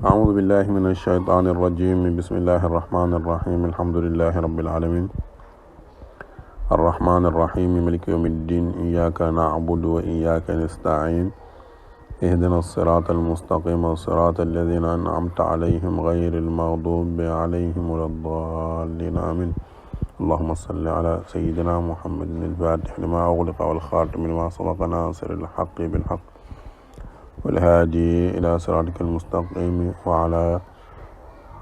أعوذ بالله من الشيطان الرجيم. بسم الله الرحمن الرحيم. الحمد لله رب العالمين الرحمن الرحيم مالك يوم الدين. إياك نعبد وإياك نستعين. اهدنا الصراط المستقيم صراط الذين أنعمت عليهم غير المغضوب عليهم ولا الضالين آمين. اللهم صل على سيدنا محمد الفاتح لما أغلق والخاتم لما سبق ناصر الحق بالحق والهادي إلى صراطك المستقيم وعلى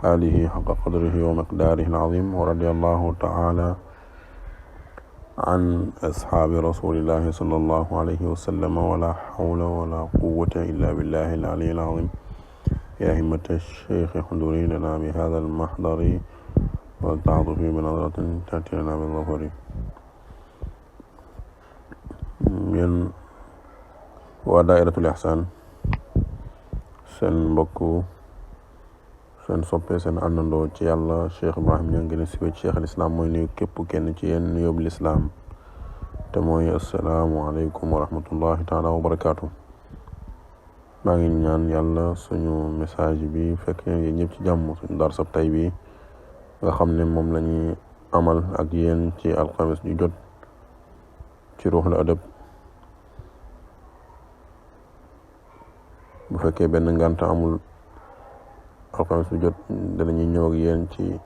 آله حق قدره ومقداره العظيم. ورضي الله تعالى عن أصحاب رسول الله صلى الله عليه وسلم. ولا حول ولا قوة إلا بالله العلي العظيم. يا همة الشيخ احضري لنا بهذا المحضر والتعاطف بنظرة تأتي لنا بالظفر. من ودائرة الإحسان seen mbokk seen soppe seen àndandoo ci yàlla Cheikh Ibrahim Niang gën a siiwee ci Cheikh al Islam mooy nuyu képp kenn ci yéen nuyoob lislaam te mooy asalaamualeykum wa rahmatullahi taala wa barakaatu. maa ngi ñaan yàlla suñu message bi fekk ngeen ñëpp ci jàmm. suñu darsab tay bi nga xam ne moom la ñuy amal ak yéen ci alxames ju jot ci ruuxul adab. bu fekkee benn ngànt amul alxames bu jot danañuy ñëw ak yéen ci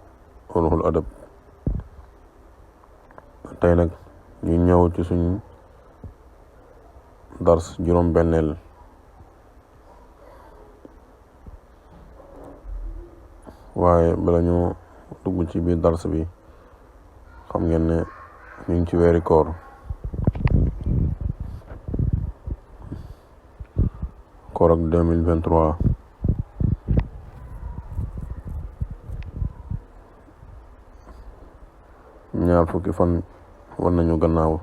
ruuxul adab. tey nag ñu ñëw ci suñ dars juróom benneel waaye bala ñu dugg ci biir dars bi xam ngeen ne ñu ngi ci weeri koor. koor ak 2023 ñaar fukki fan war nañu gannaaw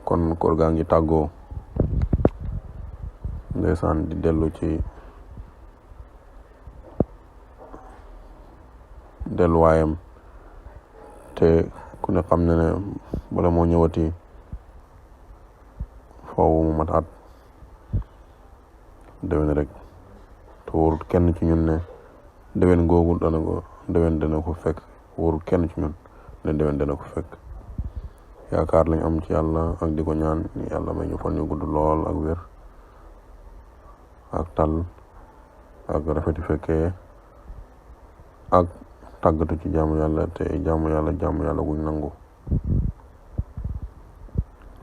kon koor gaa ngi tàggoo ndeysaan di dellu ci delluwaayam te ku ne xam ne bala moo ñëwati foofu mu mat at déwén rek te wóorut kenn ci ñun ne déwén googu dana ko fekk. wóorut kenn ci ñun ne déwén dana ko fekk. yaakaar lañ am ci yàlla ak di ko ñaan yàlla may ñu fan ñu gudd lool ak wér ak tal ak rafeti fekkee ak tàggatu ci jaamu yàlla te jaamu yàlla guñ nangu.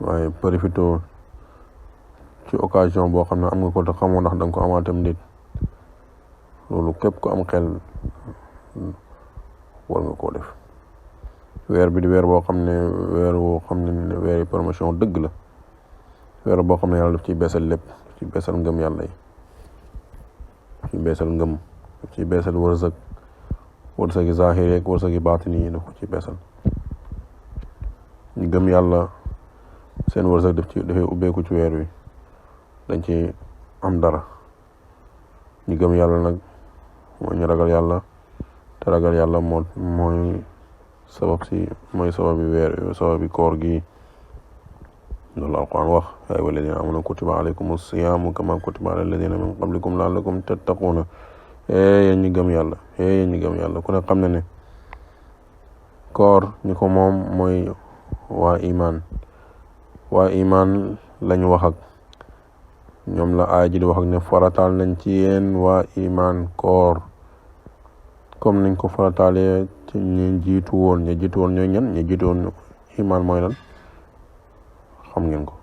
waaye profito ci occasion boo xam ne am nga ko te xamoo ndax danga ko amaatam nit loolu képp ko am xel war nga koo def. weer bi di weer boo xam ne weeri promotion dëgg la. weer boo xam ne yàlla daf ciy beesal lépp, daf ciy beesal ngëm yàlla yi, daf ciy beesal ngëm, daf ciy beesal wërsëgi zahiri ak wërsëgi baatini yi daf ko ciy beesal. ñu gëm yàlla seen wërsëg dafay ubbeeku ci weer wi, dañ ci am dara. ñu gëm yàlla nag mooy ñu ragal yàlla te ragal yàlla mooy sababi koor gi. loolu alquran wax yaa ayyuha alladina amanu kutiba alaykum as-siyamu kama kutiba ala alladina min qablikum la'allakum tattaquna. yéen ñi gëm yàlla ku ne xam na ne koor ñi ko moom mooy waa iman lañ wax ak ñoom la aaya ji di wax ak ne farataal nañ ci yéen waa iman koor comme nañ ko farataalee ci ñi jiitu woon ñooy ñan. ñi jiitu woon iman mooy lan xam ngeen ko.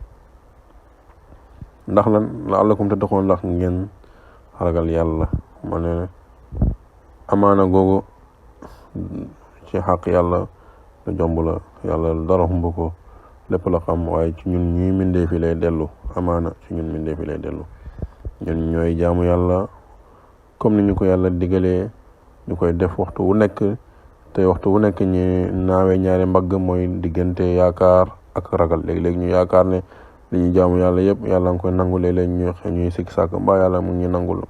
ndax lan la'allakum tattaqun, ndax ngeen ragal yàlla. ma ne amaana googu ci xaq yàlla lu jomb la. yàlla dara xumb ko, lépp la xam, waaye ci ñun ñi mindee fi lay dellu. amaana ci ñun mindee fi lay dellu. ñun ñooy jaamu yàlla comme ni ñu ko yàlla digalee ñu koy def waxtu wu nekk. te waxtu wu nekk ñi naawee ñaari mbagg mooy diggante yaakaar ak ragal. léegi-léegi ñu yaakaar ne li ñuy jaamu yàlla yëpp yàlla nga koy nangu. léeg-léeg ñuy sikki sàkk mbaa yàlla mu ñu nangul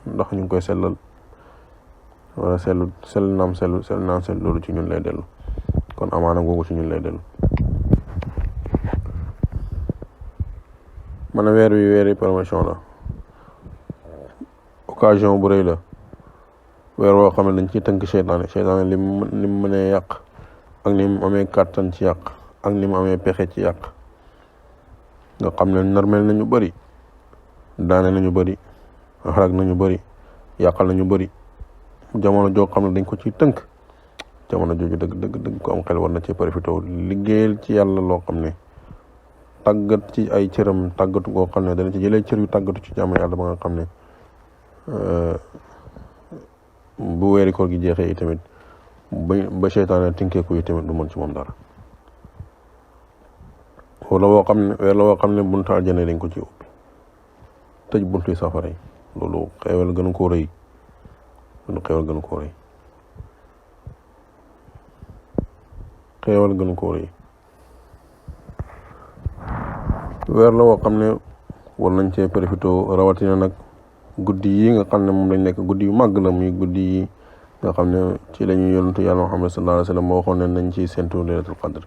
ndax ñu ngi koy sellal wala sell naam sell loolu ci ñun lay dellu. kon amaana googu ci ñun lay dellu. man weer wi weeri promotion la. occasion bu rëy la weer woo xam ne dañ ciy tënk seytaane li mu mënee yàq ak ni mu amee kàttan ci yàq ak ni mu amee pexe ci yàq nga xam ne narmel nañu bëri daane nañu bëri xarak nañu bëri yàqal nañu bëri jamono joo xam ne dañ ko ciy tënk jamono jooju dëgg ko am xel war na ci profité liggéeyal ci yàlla loo xam ne tàggat ci ay cëram tàggatu goo xam ne dana ci jëlee cër yu tàggatu ci jaamu yàlla ba nga xam ne bu weeri koor gi jeexee itamit ba seytaane tinkeeku itamit du mën ci moom dara wala woo xam ne weer la woo xam ne buntu aljana dañ ko ci ubbi tëj buntu safara yi loolu xeewal gënu koo rëy xeewal gënu koo rëy weer la woo xam ne war nañ cee profité rawatina nag guddi yi nga xam ne moom lañ nekk guddi yu màgg la muy guddi yi nga xam ne ci la ñuy yonentu yàlla Muhammad sallallahu alayhi wa sallam moo waxoon ne nañ ci séntu laylatul qadr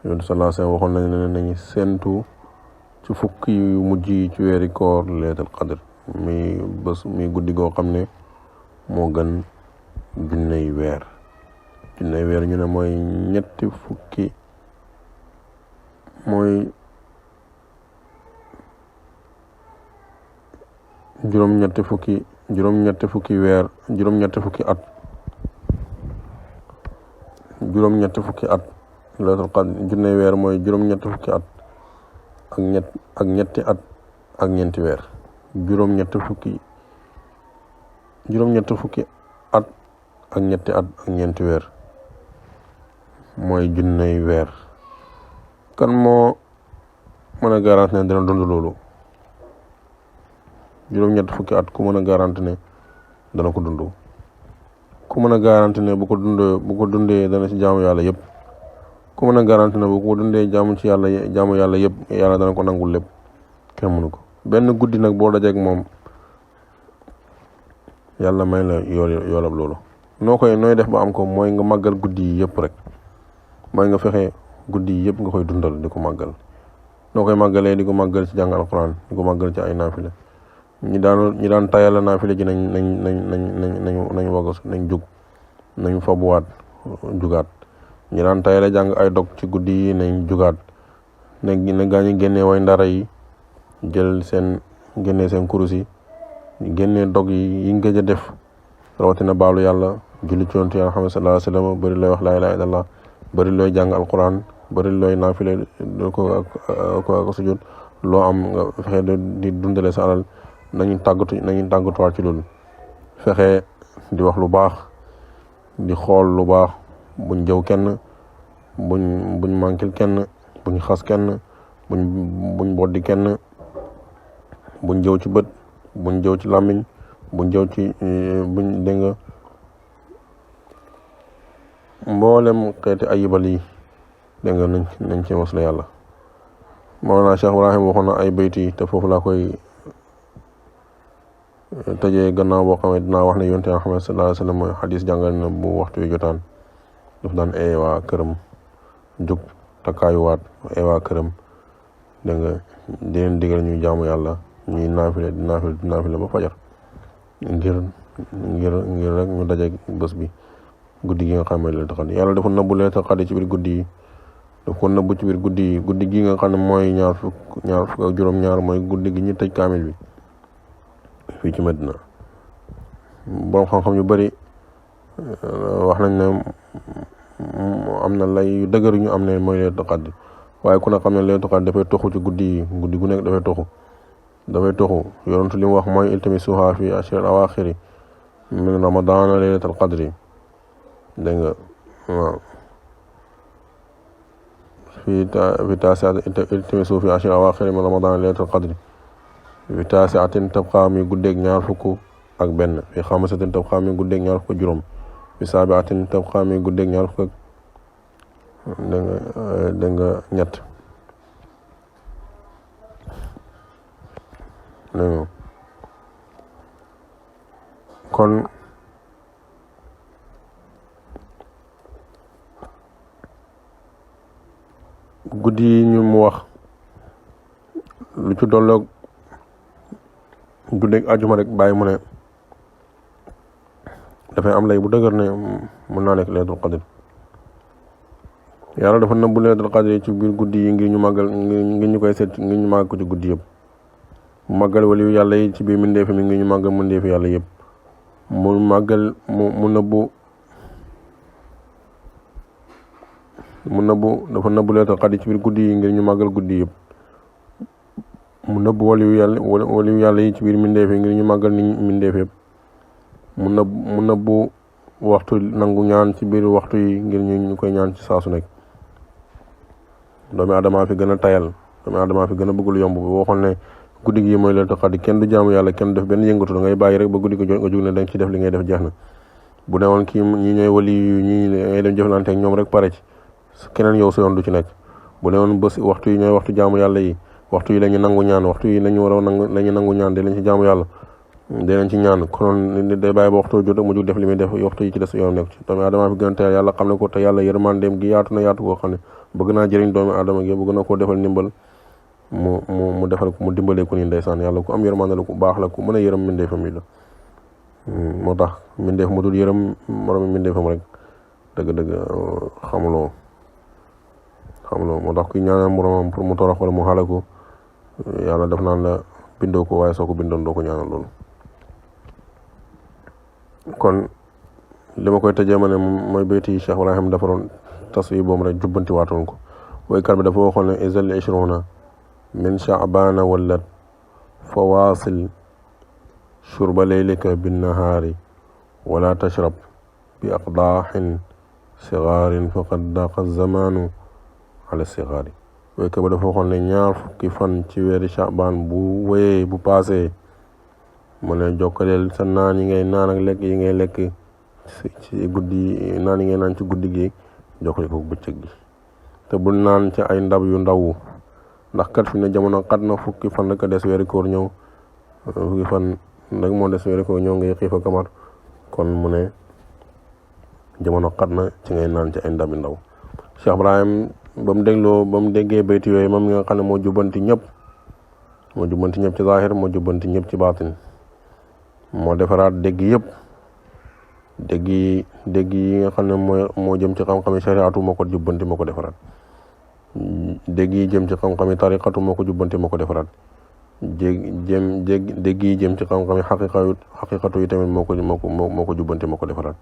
yonentu sallallahu alayhi wa sallam waxoon nañ ne nañ séntu ci fukki yu mujj yi ci weeri koor laylatul qadr muy guddi goo xam ne moo gën junney weer ñu ne mooy juróom-ñetti fukki weer juróom-ñetti fukki at laylatul qadr junney weer mooy juróom-ñetti fukki at ak ñetti at ak ñeenti weer juróom-ñetti fukki at ak ñetti at ak ñeenti weer mooy junney weer kan moo mën a garanti ne dina dund loolu juróom-ñetti fukki at ku mën a garanti ne dana ko dund ku mën a garanti ne bu ko dundee dana ci jaamu yàlla yëpp ku mën a garanti ne bu ko dundee jaamu yàlla yëpp yàlla dana ko nangul lépp kenn mënu ko benn guddi nag boo dajeek moom yàlla may la yoolab loolu nooy def ba am ko mooy nga màggal guddi yi yëpp rek mooy nga fexe guddi yi yëpp nga koy dundal di ko màggal noo koy màggalee di ko màggal ci jàng alquran di ko màggal ci ay naafile ñi daan tayal naafile ji nañ wagas nañ jug nañ fabuwaat jugaat ñi daan tayale jàng ay dog ci guddi yi nañ jugaat na gaañu génnee way ndara yi génnee seen kurus yi génnee dog yi nga gëj a def rawatina baalu yàlla julli ci yonent yàlla Muhammad sallallahu alayhi wa sallam bëri looy wax laa ilaaha illallah bëri looy jàng alquran bëri looy naafile ko ak sujud loo am nga fexe di dundale sa alal nañu tàggatuwaat ci loolu fexe di wax lu baax di xool lu baax buñ jëw kenn buñ manquil kenn buñ xas kenn buñ boddi kenn buñ jëw ci bët buñ jëw ci làmmiñ buñ jëw ci buñ dégg nga mboolem xeeti ayibal yi dégg nga nañ ci mos la yàlla Mawlana Cheikh Ibrahim waxoon na ay bayti te foofu laa koy tëjee gannaaw boo xam ne dinaa wax ne yonent Muhammad sallallahu alayhi wa sallam mooy xadis jàngal na bu waxtu wi jotaan daf daan waa këram jug takkaayuwaat waa këram dégg nga di leen digal ñuy jaamu yàlla ñuy naafile ba fajar ngir rek ñu daje bés bi guddi gi nga xam ne laylatul qadr yàlla dafa nëbbu laylatul qadr ci biir guddi yi daf ko nëbbu ci biir guddi gi nga xam ne mooy ñaar fukk ak juróom-ñaar mooy guddi gi ñu tëj kaamil bi fii ci Medina borom xam-xam yu bari wax nañ ne am na lay yu dëgër ñu am ne mooy laylatul qadr waaye ku ne xam ne laylatul qadr dafay toxu ci guddi gu nekk dafay toxu yonentu li mu wax mooy iltamisuha fi ashril awaaxiri min ramadana laylatul qadri dégg nga waaw fi taasiatin iltamisu fi ashril awaaxiri min ramadana laylatul qadri fi taasiatin tabqa mi guddeeg ñaar fukk ak benn fi xamasatin tabqa mi guddeeg ñaar fukk ak juróom fi saabiatin tabqa mi guddeeg ñaar fukk ak dégg nga ñett kon guddi yi ñu mu wax lu ci dolloog guddeeg àjjuma rek bàyyi mu ne dafay am lay bu dëgër ne mën naa nekk laylatul qadr. yàlla dafa nëbbu laylatul qadr ci biir guddi yi ngir ñu màggal ngir ñu koy seet ngir ñu màgg ko ci guddi yëpp. mu màggal waliyu yàlla yi ci biir mindeefi mi ngir ñu màggal mindeefi yàlla yëpp. mu màggal mu nëbbu dafa nëbbu laylatul qadr ci biir guddi yi ngir ñu màggal guddi yëpp. mu nëbbu waliyu yàlla yi ci biir mindeef yi ngir ñu màggal ni mindeef yëpp. mu nëbbu waxtu nangu ñaan ci biir waxtu yi ngir ñu koy ñaan ci saa su nekk. doomi aadama fi gën a tayal doomi aadama fi gën a bëgg lu yomb boo xool ne guddi gi mooy laylatul qadr kenn du jaamu yàlla kenn def benn yëngatu da ngay bàyyi rek ba guddi ko jot nga jóg ne danga ci def li ngay def jeex na. bu ne woon kii ñi ñooy wali yu ñi ngay dem jëflante ak ñoom rek pare ci keneen yow sa yoon du ci nekk. bu ne woon bés waxtu yi ñooy waxtu jaamu yàlla yi waxtu yi la ñu nangu ñaan waxtu yi lañu war a nangu la ñu nangu ñaan de lañ ci jaamu yàlla de leen ci ñaan konoon day bàyyi ba waxtu jot mu jóg def li muy def waxtu yi ci des yoon nekk ci. doomi aadama fi gën a teel yàlla xam ne ko te yàlla yërmandeem gi yaatu na yaatu koo xam ne bëgg naa jëriñ doomi aadama gi bëgg na koo defal ndimbal mu defal ko mu dimbalee ko ni ndeysaan yàlla ku am yërmande la ku baax la ku mën a yërëm mindeefam yi la. moo tax mindeef mu dul yërëm moroom mindeefam rek dëgg-dëgg xamuloo moo tax kuy ñaanal moromam pour mu torox wala mu xalaku yàlla def naan la bindoo ko waaye soo ko bindoon doo ko ñaanal loolu. kon li ma koy tëjee ma ne mooy bayti yi Cheikh Ibrahim defaroon taswi boobu rek jubbanti waatoon ko woykat bi dafa waxoon ne izal ishruna min sha'bana wallat fawaasil shurba laylika binnahaari wala tashrab bi aqdaaxin sigaarin faqad daqa zamanu ala sigaari. woykat bi dafa waxoon ne ñaar fukki fan ci weeri Sha'ban bu wéyee bu paasee mu ne jokkaleel sa naan yi ngay naan ak lekk yi ngay lekk ci guddi naan yi ngay naan ci guddi gi jokkale ko bëccëg gi te bul naan ci ay ndab yu ndaw ndax kat fi ne jamono xat na fukki fan rek a des weeri koor ñëw fukki fan rek moo des weeri koor ñëw ngay xiif ak mar kon mu ne jamono xat na ci ngay naan ci ay ndab yu ndaw. Cheikh Ibrahim ba mu déggee bayti yooyu moom nga xam ne moo jubbanti ñëpp ci zahir moo jubbanti ñëpp ci baatin moo defaraat dégg yëpp dégg yi nga xam ne moo jëm ci xam-xami shariatu moo ko jubbanti moo ko defaraat dégg yi jëm ci xam-xami tariqatu moo ko jubbanti moo ko defaraat dégg yi jëm ci xam-xami xaqiqatu yi tamit moo ko jubbanti moo ko defaraat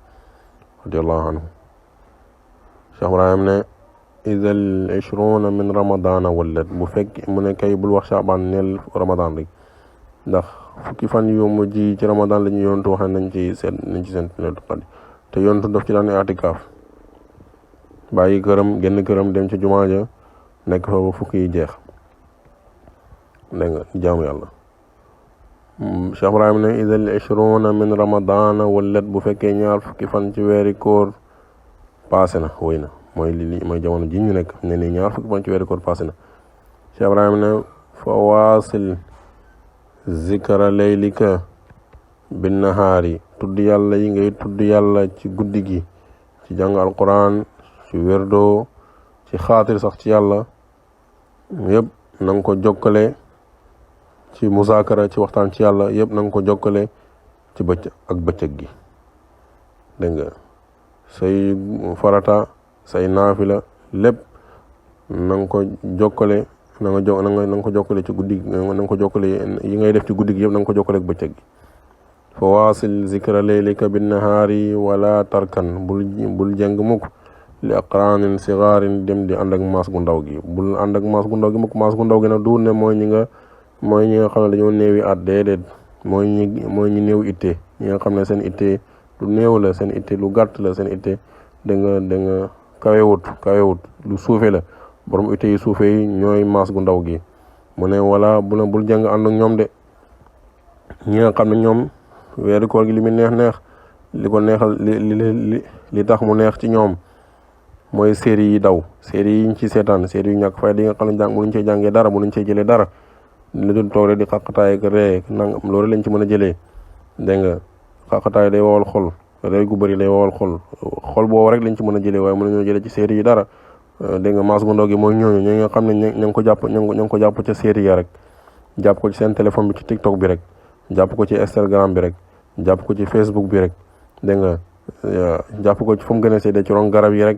radiyallahu anhu. Cheikh Ibrahim ne idal ishruna min ramadana wallat bu fekk mu ne kay bul wax Sha'ban neel ramadan rek ndax fukki fan yu mujj ci ramadan la ñu yontu wax nañ ci seen laylatul qadr te yontu daf ci daan i'tikaaf bàyyi këram génn këram dem ci jumaa ja nekk fa ba fukki yi jeex dégg nga jaamu yàlla. Cheikh Ibrahim ne idal ishruna min ramadana wallat bu fekkee ñaar fukki fan ci weeri koor passé na wéy na mooy jamono ji ñu nekk ne ni ñaar fukki fan ci weeri koor passé na. Cheikh Ibrahim ne fa waasil zikra laylika bin nahaari tudd yàlla yi ngay tudd yàlla ci guddi gi ci jàng alquran ci wérdo ci xaatir sax ci yàlla yëpp na nga ko jokkale ci musaakara ci waxtaan ci yàlla yëpp na nga ko jokkale ci bëccëg gi dégg nga say farata say naafila lépp na nga ko jokkale na nga ko jokkale ci guddi gi na nga ko jokkale yi ngay def ci guddi gi yëpp na nga ko jokkale ak bëccëg gi. fa waasil zikra laylika bin nahaari wala tarkan bul jeng mukk li aqraanin sigaarin dem di ànd ak maas gu ndaw gi bul ànd ak maas gu ndaw gi mukk maas gu ndaw gi nag du ne mooy ñi nga xam ne dañoo néewi at déedéet mooy ñi néew itte ñi nga xam ne seen itte lu néew la seen itte lu gàtt la seen itte da nga kawewut lu suufe la borom itte yi suufe yi ñooy maas gu ndaw gi mu ne wala bul jàng ànd ak ñoom de ñi nga xam ne ñoom weeru koor gi li muy neex li ko neexal li tax mu neex ci ñoom mooy série yi daw série yi ñu ci seetaan série yu ñàkk fayda yi nga xam ne mënuñ cee jàngee dara mënuñ cee jëlee dara li doon toog rek di xaqataay ak ree nangam loolu lañ ci mën a jëlee dégg nga xaqataay day wowal xol rey gu bëri day wowal xol boobu rek lañ ci mën a jëlee waaye mën nañoo jëlee ci série yi dara dégg nga maas gu ndaw gi mooy ñooñu ñi nga xam ne ña ngi ko jàpp ca série ya rek jàpp ko ci seen téléphone bi ci TikTok bi rek jàpp ko ci Instagram bi rek jàpp ko ci Facebook bi rek dégg nga jàpp ko ci fu mu gën a séddee ci ron garab yi rek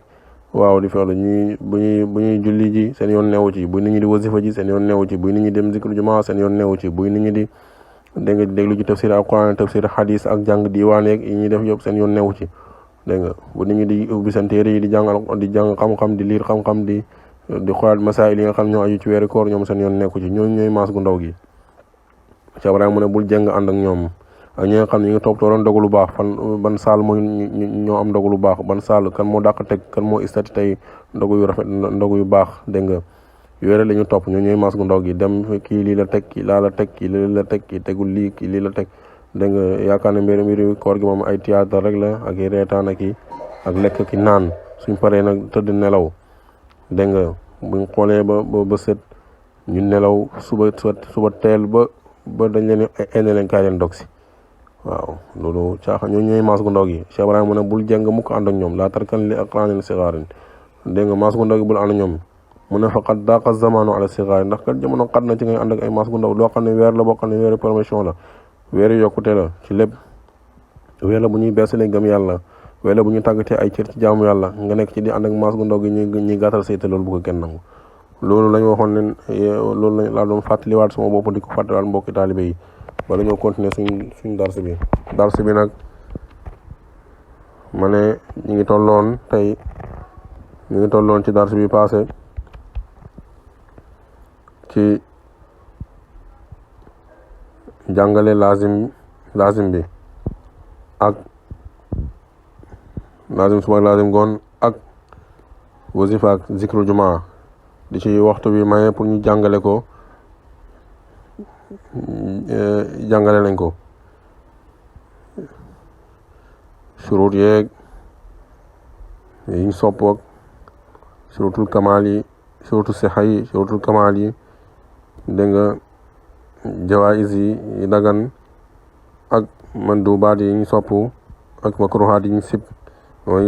waaw di feelu ñi bu ñuy julli ji seen yoon newu ci bu nit ñi di wasifa ji seen yoon newu ci bu nit ñi dem zikru jumaa seen yoon newu ci bu nit ñi di dégg nga déglu ci tafsir alquran tafsir hadis ak jàng diwaan yeeg yi ñuy def yëpp seen yoon newu ci dégg nga bu nit ñi di ubbi seen téere yi di jàng xam-xam di liir xam-xam di xoolaat masaayil yi nga xam ñoo aju ci weeru koor ñoom seen yoon nekku ci ñooñu ñooy maas gu ndaw gi Cheikh Ibrahima mu ne bul jëng ànd ak ñoom ak ñi nga xam ne ñu ngi topp tooroon dogu lu baax ban saal mooy ñoo am dogu lu baax ban saal kan moo dàq teg kan moo istati tey ndogu yu rafet ndogu yu baax dégg nga yooyu rek la ñu topp ñoo ñooy maas gu ndaw gi dem kii lii la teg kii laa la teg kii lii la teg kii tegul lii kii lii la teg dégg nga yaakaar ne mbiri koor gi moom ay théâtre rek la ak i reetaan ak lekk ki naan suñ paree nag tëdd nelaw dégg nga buñ xoolee ba set ñu nelaw suba teel ba dañ leen ene leen kaay leen dog si waaw loolu caaxaan ñoo ñooy maas gu ndaw gi Cheikh Ibrahima mu ne bul jàng mukk ànd ak ñoom laa tarkan li aqraanin sigaarin dégg nga maas gu ndaw gi bul ànd ak ñoom mu ne faqad daqa zamanu ala sigaari ndax kat jamono xat na ci ngay ànd ak ay maas gu ndaw loo xam ne weer la boo xam ne weeru promotion la weeru yokkute la ci lépp weer la bu ñuy beesalee gëm yàlla weer la bu ñu tàggatee ay cër ci jaamu yàlla nga nekk ci di ànd ak maas gu ndaw gi ñuy gàttal sayte loolu bu ko kenn nangu loolu lañ waxoon ne loolu lañ laa doon fàttaliwaat sama bopp di ko fàttaliwaat mbokki taalibe yi bala ñoo continuer suñ darse bi nag ma ne ñu ngi tolloon ci darse bi passé ci jàngale lazim bi ak lazim suba lazim goon ak wasifa ak zikru jumaa di ci waxtu bi maye pour ñu jàngale ko jàngale nañ ko surut yeeg yiñ sopp ak surutul kamaal yi surutul sixa yi surutul kamaal yi dégg nga jawaïs yi dagan ak mandubaat yi ñu sopp ak makruhaat yi ñu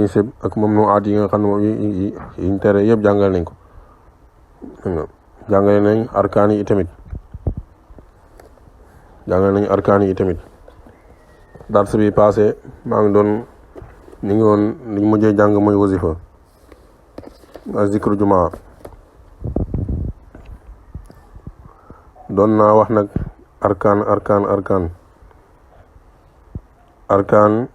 sib ak mamnuaat yi nga xam ne moom yiñ tere yëpp jàngale nañ ko jàngale nañ arkaan yi tamit dars bi passé maa ngi doon liñ mujjee jàng mooy wasifa ak zikru jumaa doon naa wax nag arkaan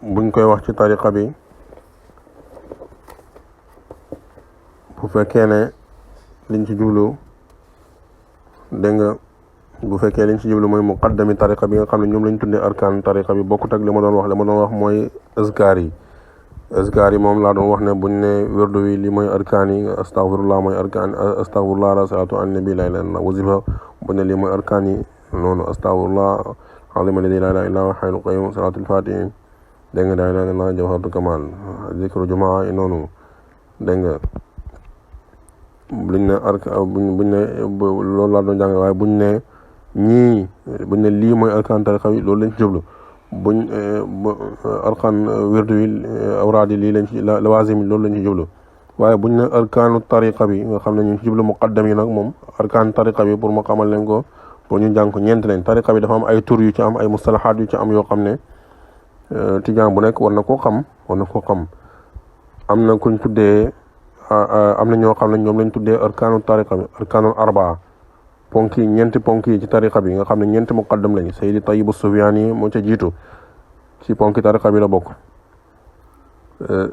buñ koy wax ci tariqa bi bu fekkee ne liñ ci jublu dégg nga bu fekkee liñ ci jublu mooy muqaddami tariqa bi nga xam ne ñoom lañ tuddee arkaan tariqa bi bokkut ak li ma doon wax mooy azkaar yi moom laa doon wax ne buñ ne wérdu wi li mooy arkaan yi astaghfirullah mooy arkaan astaghfirullah la salaatu an nabi la ilaha illa wasifa buñ ne lii mooy arkaan yi noonu astaghfirullah azim alladi la ilaha illa huwa hayyul qayyum salaatul fatihi dégg nga la ilaha illallah jawharatul kamal zikru jumaa noonu dégg nga buñ ne buñ ne loolu laa doon jàng waaye buñ ne lii mooy arkaan tariqa bi loolu lañ ci jublu buñ arkaan wirdu wi awraad yi lii lañ ci lawaasim yi loolu lañ ci jublu waaye buñ ne arkaanu tariqa bi nga xam ne ñu ci jublu muqaddam yi nag moom arkaan tariqa bi pour ma xamal leen ko pour ñu jàng ko ñeent leen tariqa bi dafa am ay tur yu ci am ay mustalahaat yu ci am yoo xam ne tijaan bu nekk war na koo xam am na kuñ tuddee am na ñoo xam ne ñoom lañ tuddee arkaanu tariqa bi arkaanul arbaa ñeenti ponk yi ci tariqa bi nga xam ne ñeenti muqaddam lañ Seydi Tayyib Sufyaani moo ca jiitu ci ponki tariqa bi la bokk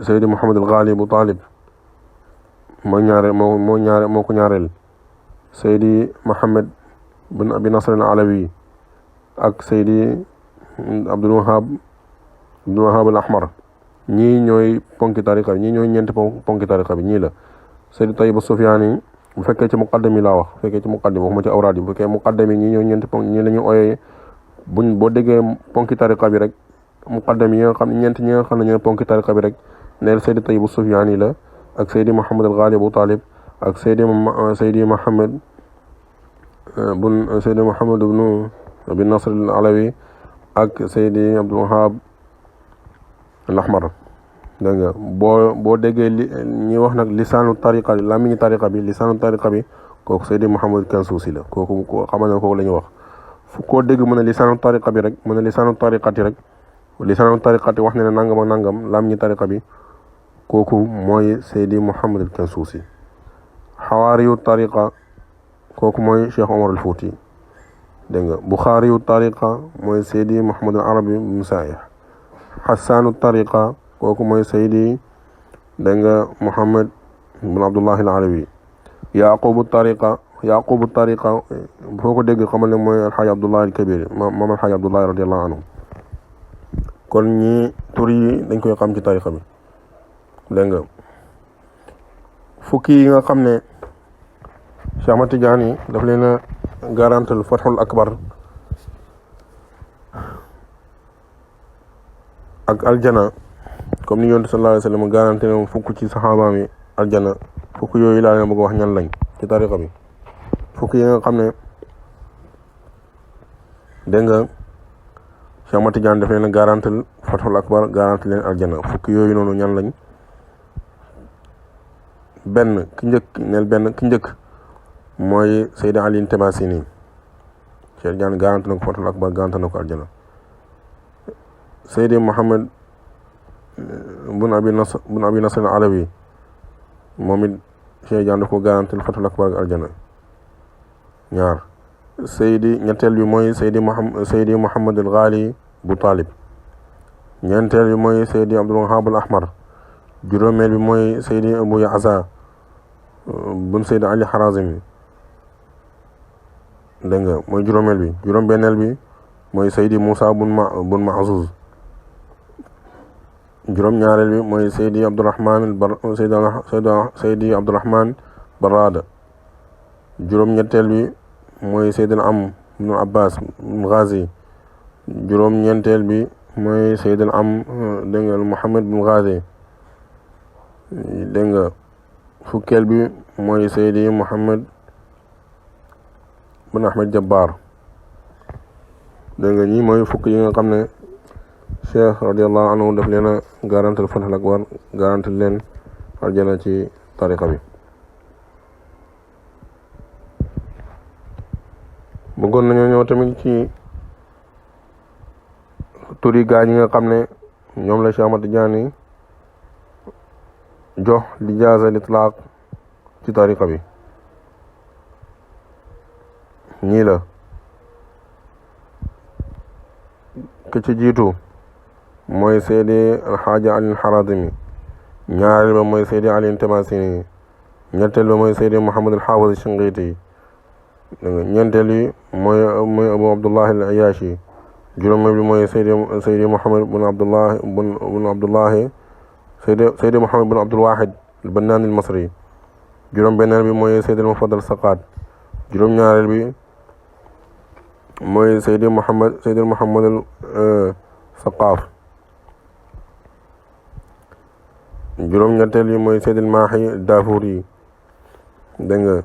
Seydi Muhammad al Ghali bu Talib moo ko ñaareel Seydi Muhammad bin Abi Nasr al Alawi ak Seydi Abdul Wahab al Ahmar ñii ñooy ponki tariqa bi ñii ñooy ñeenti ponki tariqa bi ñii la Seydi Tayyib Sufyaani bu fekkee ci muqaddam yi laa wax bu fekkee ci muqaddam waxuma ci awraad yi bu fekkee muqaddam yi ñii ñooy ñeenti ponk ñii la ñu ooyee boo déggee ponki tariqa bi rek muqaddam yi nga xam ne ñeenti ñi nga xam ne ñooy ponki tariqa bi rek neel Seydi Tayyib Sufyaani la ak Seydi Muhammad al Ghali bu Talib ak Seydi Muhammad ibnu Abi Nasr al Alawi ak Seydi Abdul Wahab al Ahmar dégg nga boo déggee ñi wax nag lisaanu tariqa bi làmmiñu tariqa bi lisaanu tariqa bi kooku Seydi Mouhamadul Kansuusi la kooku ko xamal ne kooku la ñuy wax fu koo dégg mën a lisaanu tariqa bi rek mën a lisaanu tariqati rek lisaanu tariqati wax ne ne nangam ak nangam lam ñi tariqa bi kooku mooy Seydi Mouhamadul Kansuusi xawaariyu tariqa kooku mooy Cheikh Omar al Fouti dégg nga Buxaariyu tariqa mooy Seydi Mouhamadul Arabi Musaayih xasaanu tariqa kooku mooy Seydi dégg nga Mouhamad bin Abdullahi al Alawi yaqubu tariqa foo ko dégg xamal ne mooy alxaaji Abdullahi al Kabir moom alxaaji Abdullahi radiallahu anhu kon ñi tur yi dañ koy xam ci tariqa bi dégg nga fukki yi nga xam ne Cheikh Ahmad Tidiane daf leen a garantal fathul akbar ak aljana comme ni yonent sallallahu alayhi wa sallam garanté ne fukk ci saxaabaam yi aljana fukk yooyu laa leen bëgg wax ñan lañ ci tariqa bi fukk yi nga xam ne dégg nga Cheikh Ahmad Tidiane daf leen a garantal fathul akbar garanté leen aljana fukk yooyu noonu ñan lañ ki njëkk mooy Seydi Ali Tamasini Cheikh Tidiane garanté na ko fathul akbar garanté na ko aljana Seydi Mouhamad bun abi nasr al alawi moom it Cheikh Tidiane daf ko garantil fathul akbar aljana ñaar ñetteel bi mooy Seydi Mouhamad al Ghali bu Talib ñeenteel bi mooy Seydi Abdul Wahab al Ahmar juróomeel bi mooy Seydi Abu Yaasa bun Seydi Ali Harazimi dégg nga mooy juróomeel bi juróom-benneel bi mooy Seydi Moussa bun Mahzuz juróom-ñaareel bi mooy Seydi Abdourahman Barada juróom-ñetteel bi mooy Seydi Am bun Abbas bun Ghazi juróom-ñeenteel bi mooy Seydi Am dégg nga Muhammad bun Ghazi dégg nga fukkeel bi mooy Seydi Muhammad bun Ahmed Jabbar dégg nga ñi mooy fukk yi nga xam ne Cheikh radiallahu anhu daf leen a garantal fathul akbar garantal leen aljana ci tariqa bi bëggoon nañoo ñëw tamit ci turi gaa ñi nga xam ne ñoom la Cheikh Ahmad Tidiane jox lijaasa litlaaq ci tariqa bi ñii la ki ci jiitu mooy Seydi alxaaja Ali Harazimi ñaareel ba mooy Seydi Ali Tamasini ñetteel ba mooy Seydi Muhammad al-Hafiz Shinqiti ñeenteel yi mooy Abu Abdullahi al-Ayashi juróomeel bi mooy Seydi Muhammad bun Abdullahi Seydi Muhammad bun Abdul Wahid al-Bannani al-Masri juróom-benneel bi mooy Seydi al-Mufaddal Saqat juróom-ñaareel bi mooy Seydi Muhammad al-Saqaf juróom-ñetteel bi mooy Seydi al-Mahi Dafuri dégg nga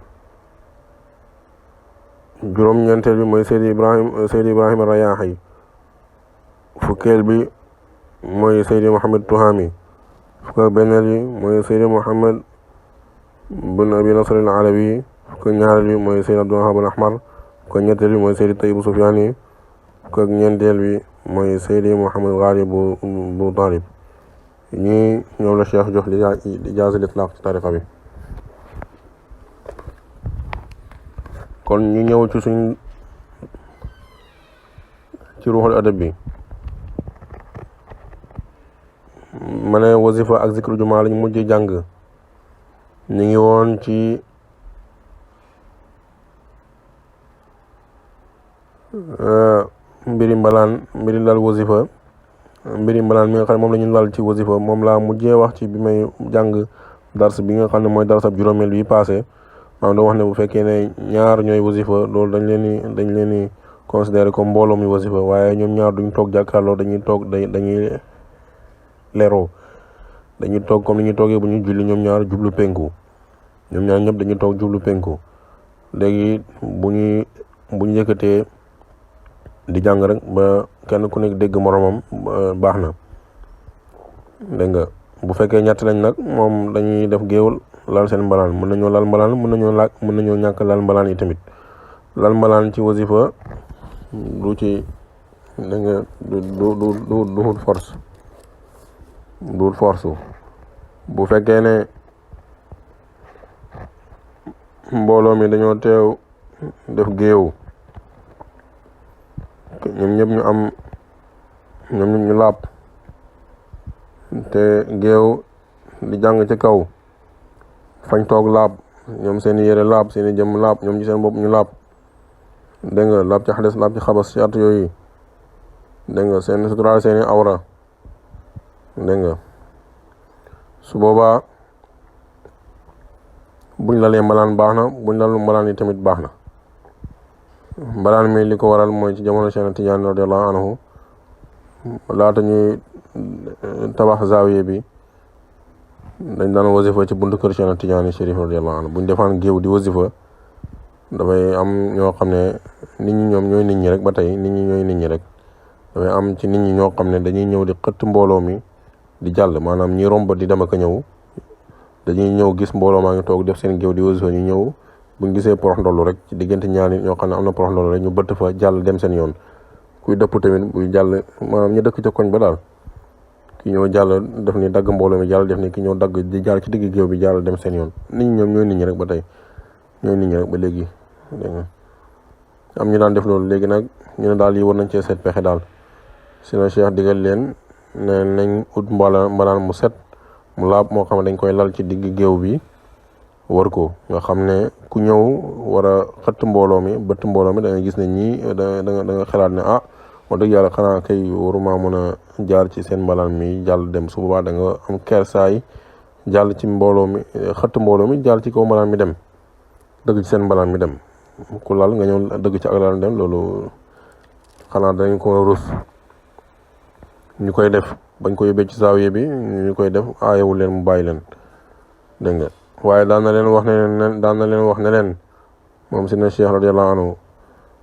juróom-ñeenteel bi mooy Seydi Ibrahim ar-Rayahi fukkeel bi mooy Seydi Muhammad Tuhami fukk benneel bi mooy Seydi Muhammad bun Abi Nasr al-Alawi fukk ñaareel bi mooy Seydi Abdul Wahab al-Ahmar fukk ñetteel bi mooy Seydi Tayyib Sufyani fukk ñeenteel bi mooy Seydi Muhammad Ghali bu Talib ñii ñoom la Cheikh jox lijaasa litlaaq ci tariqa bi kon ñu ñëw ci ruuxul adab bi ma ne wasifa ak zikru jumaa lañ mujj jàng ñu ngi woon ci mbiri lal wasifa mbiri mbalaan mi nga xam ne moom la ñu lal ci wasifa moom laa mujjee wax ci bi may jàng dars bi nga xam ne mooy darsab juróomeel bi passé maanaam doo wax ne bu fekkee ne ñaar ñooy wasifa loolu dañ leen di considéré comme mbooloo mi wasifa waaye ñoom ñaar duñ toog jàkkaarloo dañuy leroo dañuy toog comme ni ñuy toogee bu ñu julli ñoom ñaar jublu penku ñoom ñaar ñëpp dañuy toog jublu penku léegi bu ñu yëkkatee di jàng rek ba kenn ku nekk dégg moromam baax na dégg nga bu fekkee ñett lañ nag moom dañuy def géewul lal seen mbalaan mën nañoo lal mbalaan mën nañoo ñàkk lal mbalaan yi tamit lal mbalaan ci wasifa du ci da nga du force bu fekkee ne mbooloo mi dañoo teew def géew ñoom ñëpp ñu laab te géew di jàng ci kaw fañ toog laab ñoom seen yére laab seen jëmm laab ñoom ci seen bopp ñu laab dégg nga laab ci xades laab ci xabas ci at yooyu dégg nga seen suturaal seeni awra dégg nga su boobaa buñ lalee mbalaan baax na buñ lalu mbalaan yi tamit baax na mbalaan mi li ko waral mooy ci jamono Cheikh Tidiane radiyallahu anhu laata ñuy tabax zaawiye bi dañ daan wasifa ci buntu kër Cheikh Tidiane Chérif radiyallahu anhu buñ defaan géew di wasifa dafay am ñoo xam ne nit ñi ñoom ñooy nit ñi rek ba tey nit ñi ñooy nit ñi rek dafay am ci nit ñi ñoo xam ne dañuy ñëw di xëtt mbooloo mi di jàll maanaam ñi romb di dem ak a ñëw dañuy ñëw gis mbooloo maa ngi toog def seen géew di wasifa ñu ñëw buñ gisee porox ndollu rek ci diggante ñaar nit ñoo xam ne am na porox ndollu rek ñu bëtt fa jàll dem seen yoon kuy dëpp tamit buy jàll maanaam ñu dëkk ca koñ ba daal ki ñëw jàll def ni dagg mbooloo mi jàll def ni ki ñëw dagg di jàll ci digg géew bi jàll dem seen yoon nit ñi ñoom ñooy nit ñi rek ba tey ñooy nit ñi rek ba léegi dégg nga am ñu daan def loolu léegi nag ñu ne daal yi war nañ cee seet pexe daal si na Cheikh digal leen ne nañ ut mbalaan mu set mu laab moo xam ne dañ koy lal ci digg géew bi war ko nga xam ne ku ñëw war a xëtt mbooloo mi bëtt mbooloo mi da nga gis ne ñii da nga xalaat ne wax dëgg yàlla xanaa kay waruma mën a jaar ci seen mbalaan mi jàll dem su boobaa da nga am kersaay jàll ci mbooloo mi xëtt mbooloo mi jàll ci kaw mbalaan mi dem dëgg ci seen mbalaan mi dem ku lal nga ñëw dëgg ci ak lal dem loolu xanaa dañ ko rus ñu koy def bañ ko yóbbee ci zaawiya bi ñu koy def aayewul leen mu bàyyi leen dégg nga waaye daan na leen wax ne leen moom si na Cheikh radiyallahu anhu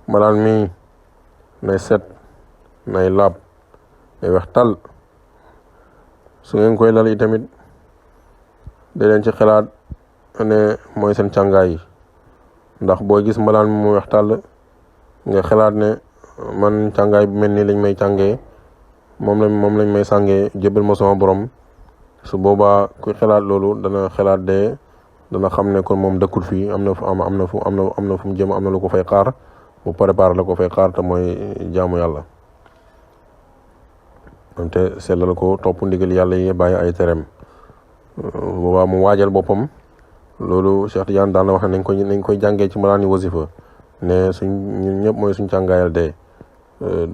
mbalaan mi nay set nay laab nay weex tàll su ngeen koy lal yi tamit da leen ci xalaat ne mooy seen càngaay yi ndax boo gis mbalaan mi mu weex tàll nga xalaat ne man càngaay bu mel nii lañ may càngee moom lañ may sàngee jébbal ma sama borom su boobaa kuy xalaat loolu dana xalaat de dana xam ne kon moom dëkkul fii am na fu mu jëm am na lu ko fay xaar mu préparé la ko fay xaar te mooy jaamu yàlla te sellal ko topp ndigal yàlla yi bàyyi ay tereem boobaa mu waajal boppam loolu Cheikh Tidiane daan la wax ne nañ koy jàngee ci malaani wasifa ne ñun ñëpp mooy suñ càngaayal dee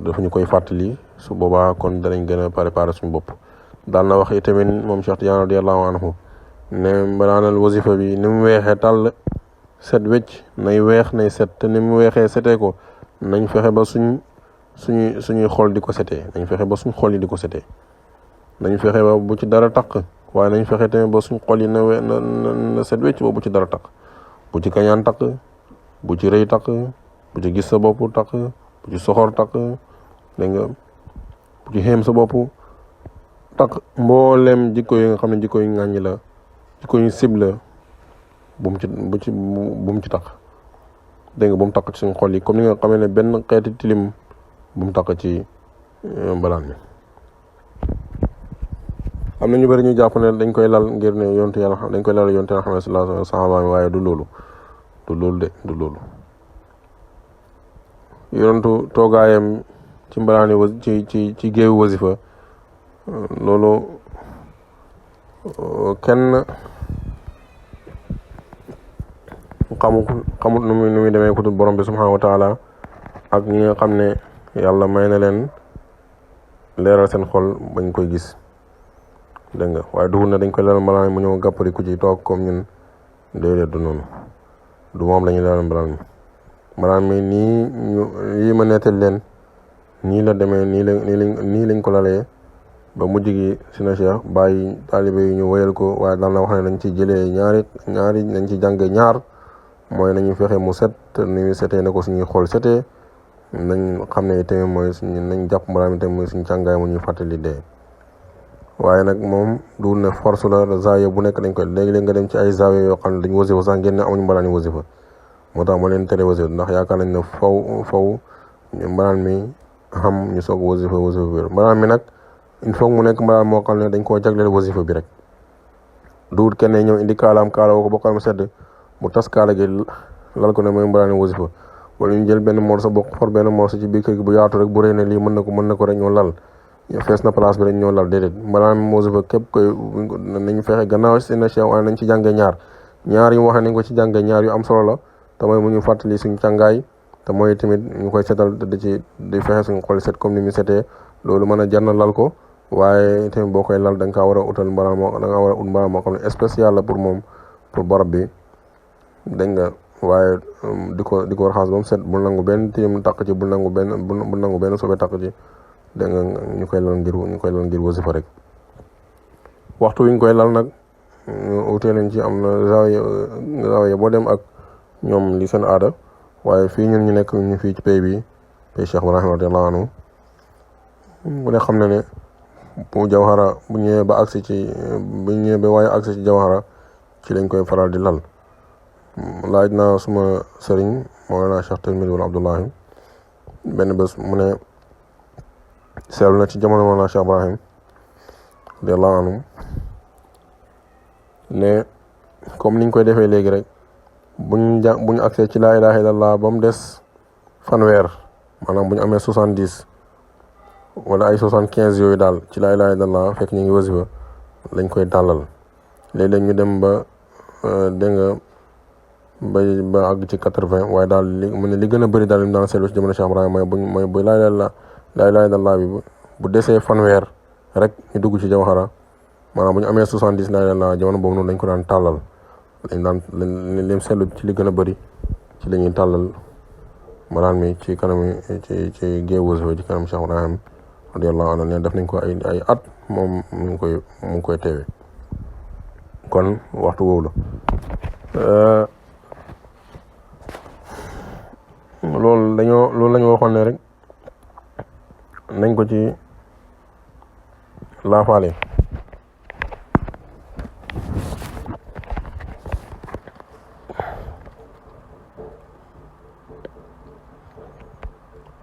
dafa ñu koy fàttali su boobaa kon danañ gën a préparé suñu bopp daan na wax itamit moom Cheikh Tidiane radiyallahu anhu ne mbalaanal wasifa bi ni mu weexee tàll set wecc nay weex nay set te ni mu weexee setee ko nañ fexe ba suñuy xol di ko setee nañ fexe ba suñ xol yi di ko setee nañ fexe ba bu ci dara taq waaye nañ fexe tamit ba suñ xol yi na set wecc ba bu ci dara taq bu ci kañaan taq bu ci rëy taq bu ci gis sa bopp taq bu ci soxor taq dégg nga bu ci xéem sa bopp taq mboolem jikko yi nga xam ne jikko yu ŋàññi la jikko yu sib la bu mu ci taq dégg nga bu mu taq ci suñ xol yi comme ni nga xamee ne benn xeeti tilim bu mu taq ci mbalaan mi am na ñu bëri ñu jàpp ne dañ koy lal ngir ne yontu yàlla dañ koy lal yontu yàlla xam ne sallallahu alayhi wa sallam waaye du loolu du loolu yontu toogaayam ci mbalaani ci géewu wasifa loolu kenn xamut nu muy demee ku dul borom bi subhanahu wa taala ak ñi nga xam ne yàlla may na leen leeral seen xol bañ koy gis dégg nga waaye duhul na dañ koy leeral mbalaan mu ñëw gàppari ku ci toog comme ñun déedéet du noonu du moom lañuy leeral mbalaan mi lii ma nettal leen nii la demee nii lañ ko lalee ba mujj gi si na Cheikh bàyyi taalibe yi ñu wéyal ko waaye daan na wax ne dañ ci jëlee ñaari dañ ci jànge ñaar mooy nañu fexe mu set ni mu setee na ko suñuy xool setee nañ xam ne tamit mooy nañ jàpp mbalaan mi tamit mooy suñu càngaay mu ñuy fàttali dee waaye nag moom du ne force la zawiya bu nekk dañ koy léegi-léegi nga dem ci ay zawiya yoo xam ne dañ wasifa sax ngeen ne amuñu mbalaan yi wasifa moo tax ma leen tere wasifa ndax yaakaar nañ ne faw mbalaan mi xam ñu soog wasifa bi mbalaan mi nag il faut mu nekk mbalaan moo xam ne dañ koo jagleel wasifa bi rek duut kenn ñëw indi kaalaam kaala woo ko bokkal mu sedd mu tas kaala gi lal ko ne mooy mbalaan wasifa wala ñu jël benn morceau bokk for benn morceau ci biir kër gi bu yaatu rek bu rëy ne lii mën na ko rek ñoo lal fees na place bi rek ñoo lal déedéet mbalaan wasifa képp koy nañu fexe gannaaw si na cheikh waaye nañ ci jànge ñaar yu waxee nañ ko ci jànge ñaar yu am solo la te mooy mu ñu fàttali suñu càngaay te mooy tamit ñu koy setal di fexe suñu xol set comme ni mu setee loolu mën a jar na lal ko waaye tamit boo koy lal da nga kaa war a utal mbalaan moo da nga war a ut mbalaan moo xam ne spécial la pour moom pour barab bi dégg nga waaye di ko raxas ba mu set bul nangu benn tilim takk ci bul nangu benn sobe takk ci dégg nga ñu koy lal ngir wasifa rek waxtu wi ñu koy lal nag utee nañ ci am na zawiya boo dem ak ñoom li seen aada waaye fii ñun ñu nekk ñu fii ci pays bi pays Cheikh Ibrahim radiyallahu anhu bu ne xam ne ne bu jawhara bu ñëwee ba agsi ci jawhara ci lañ koy faral di lal laaj naa suma sëriñ Mawlana Cheikh Tilmid wala Abdullahi benn bés mu ne seetlu na ci jamono Mawlana Cheikh Ibrahim radiyallahu anhu ne comme niñ koy defee léegi rek buñu accès ci laa ilaha illallah ba mu des fanweer maanaam bu ñu amee 70 wala ay 75 yooyu daal ci laa ilaha illallah fekk ñu ngi wasifa lañ koy tàllal léeg-léeg ñu dem ba dégg nga ba àgg ci 80 waaye daal mu ne li gën a bëri daal li mu daan seetlu ci jamono Cheikh Ibrahim mooy bu laa ilaha illallah bi bu desee fanweer rek ñu dugg ci jawhara maanaam bu ñu amee 70 laa ilaha illallah jamono boobu noonu dañ ko daan tàllal lim seetlu ci li gën a bëri ci la ñuy tàllal mbalaan mi ci kanam ci géew wasifa ci kanam Cheikh Ibrahim radiyallahu anhu ne def nañ ko ay at moom mu ngi koy teewe kon waxtu woowu la loolu lañu waxoon ne rek nañ ko ci laafaale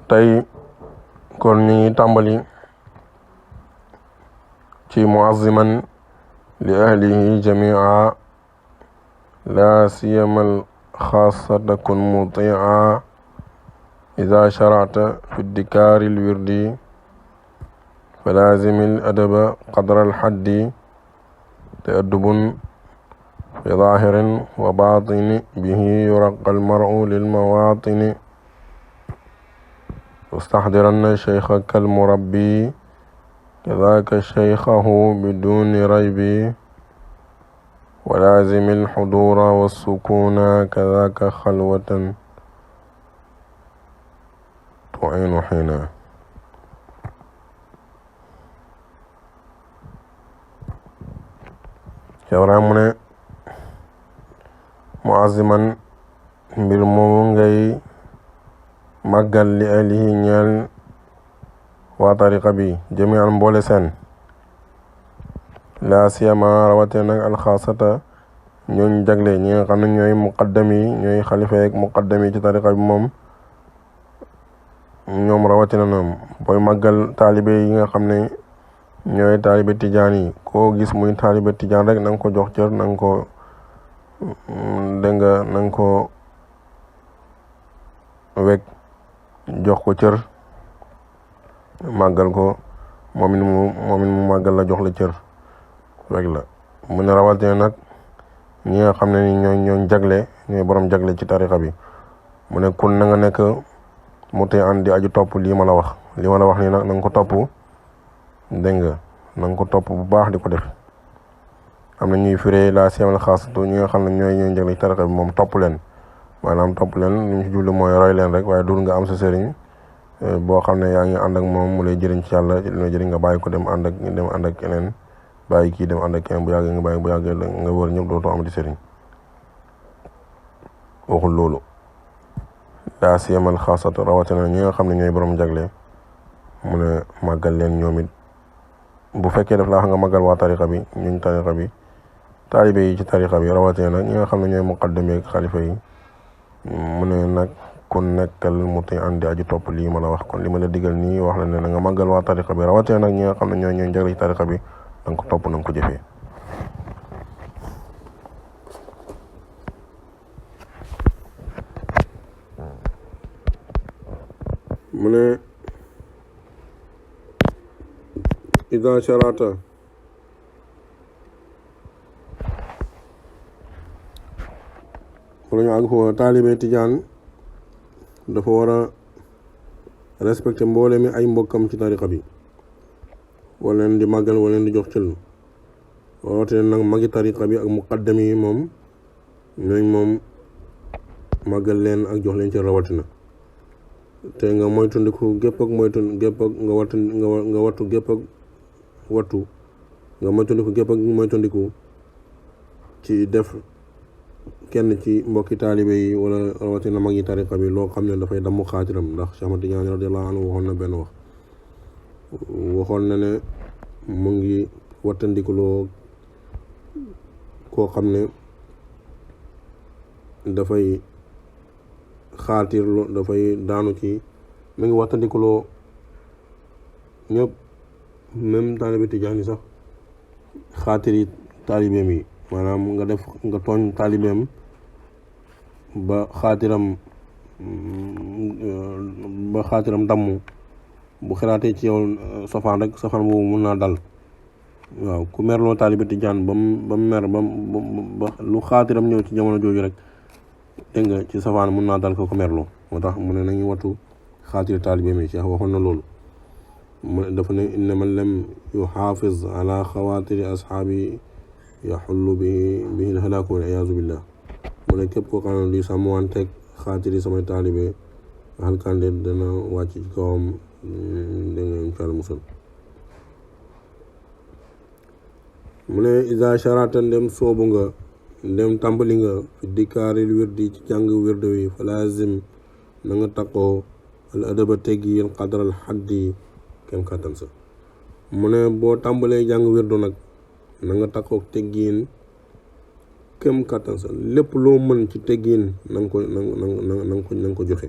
tey kon ñu ngi tàmbali ci muazziman li ahlihi jamia la siyamal xaasata kun mutia ida sharata fi dikaari lwirdi falazim aladaba qadra alxaddi ta'addubun fi zahirin wa batini bihi yuraqa almaru lilmawatini واستحضرن شيخك المربي كذاك شيخه بدون ريب ولازم الحضور والسكون كذاك خلوة تعين حينا شورامنا معظما بالمونغي màggal li alihi ñeel waa tariqa bi jami'an mboole seen la siyama rawate nag alxaasata ñooñ jagle ñi nga xam ne ñooy muqaddam yi ñooy xalifa yeeg muqaddam yi ci tariqa bi moom ñoom rawate na ñoom booy màggal taalibe yi nga xam ne ñooy taalibe tijaan yi koo gis muy taalibe tijaan rek na nga ko jox cër na nga ko dégg nga na nga ko wekk jox ko cër màggal ko moom it mu màggal la jox la cër rek la mu ne rawatee nag ñi nga xam ne ni ñooñ jagle ñooy borom jagle ci tarixa bi mu ne kun na nga nekk mu tey andi aju topp lii ma la wax nii nag na nga ko topp dégg nga na nga ko topp bu baax di ko def am na ñuy firee la siyamal xaasatu ñi nga xam ne ñooy jagle ci tarixa bi moom topp leen maanaam topp leen li ñu ci jublu mooy roy leen rek waaye dul nga am sa sëriñ boo xam ne yaa ngi ànd ak moom mu lay jëriñ ci yàlla li lay jëriñ nga bàyyi ko dem ànd ak keneen bàyyi kii dem ànd ak keneen bu yàggee nga bàyyi bu yàggee nga wër ñëpp dootoo amati sëriñ waxul loolu daa siyamal xaasata rawatina ñi nga xam ne ñooy borom jagle mu ne màggal leen ñoom it bu fekkee daf laa xam nga màggal waa tariqa bi ñuñ tariqa bi taalibe yi ci tariqa bi rawatee nag ñi nga xam ne ñooy muqaddam yi xalifa yi mu ne nag kon nekkal mu tey andi aji topp lii ma la wax kon li ma la digal nii wax la ne na nga màggal waa tariqa bi rawatee nag ñi nga xam ne ñooy jagle ci tariqa bi da nga ko topp na nga ko jëfee mu ne ida sharata wala ñu àgg foofu taalibe tijaan dafa war a respecté mboole mi ay mbokkam ci tariqa bi wala leen di màggal wala leen di jox cël woote nag magi tariqa bi ak muqaddam yi moom ñooñ moom màggal leen ak jox leen ci rawatina te nga moytundiku gépp ak moytun gépp ak nga wattu gépp ak wattu nga moytundiku gépp ak moytundiku ci def kenn ci mbokki taalibe yi wala rawatina mag yi tariqa bi loo xam ne dafay damm xaatiram ndax Cheikh Ahmad Tidiane radiyallahu anhu waxoon na benn waxoon na ne mu ngi wattandikuloo koo xam ne dafay xaatir dafay daanu ci mu ngi wattandikuloo ñëpp même taalibe Tijaan yi sax xaatir yi taalibeem yi maanaam nga tooñ taalibeem ba xaatiram damm bu xalaatee ci yow safaan rek safaan boobu mun naa dal waaw ku merloo taalibe Tijaan ba mu mer ba lu xaatiram ñëw ci jamono jooju rek dégg nga ci safaan mun naa dal ko merloo moo tax mu ne nañu wattu xaatir taalibeem yi Cheikh waxoon na loolu mu ne dafa ne inna man lam yuxaafiz ala xawaatiri ashaabi yaxullu bihi alhalaaku wal iyaazu billah mu ne képp koo xam ne luy sàmmwanteeg xaatiri samay taalibe xalkande dana wàcc ci kawam dégg nga incha allah musal mu ne isa charata ndem soobu nga ndem tàmbali nga fi dikaaril wirdi ci jàng wirdo wi fa lazim na nga taqoo al adaba teggi yéen qadral xaddi kem kàttan sa mu ne boo tàmbalee jàng wirdo nag na nga taqoo teggiin kem kàttan sa lépp loo mën ci teggiin na nga ko joxe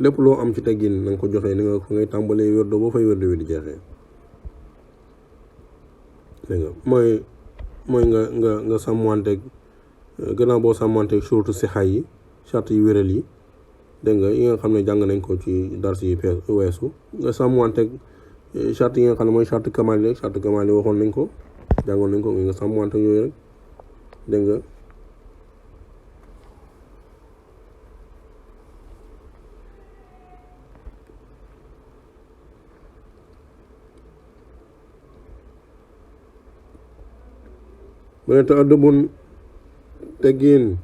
lépp loo am ci teggiin na nga ko joxe ni nga fa ngay tàmbalee wirdo boo fay wirdo wi di jeexee dégg nga mooy nga sàmmanteeg gannaaw boo sàmmanteeg surtout sixa yi charte yi wéral yi dégg nga yi nga xam ne jàng nañ ko ci dars yi weesu nga sàmmanteeg charte yi nga xam ne mooy charte kamal yi rek charte kamal yi waxoon nañ ko jàngoon nañ ko nga sàmmanteeg yooyu rek dégg nga mu ne ta'addubun teggiin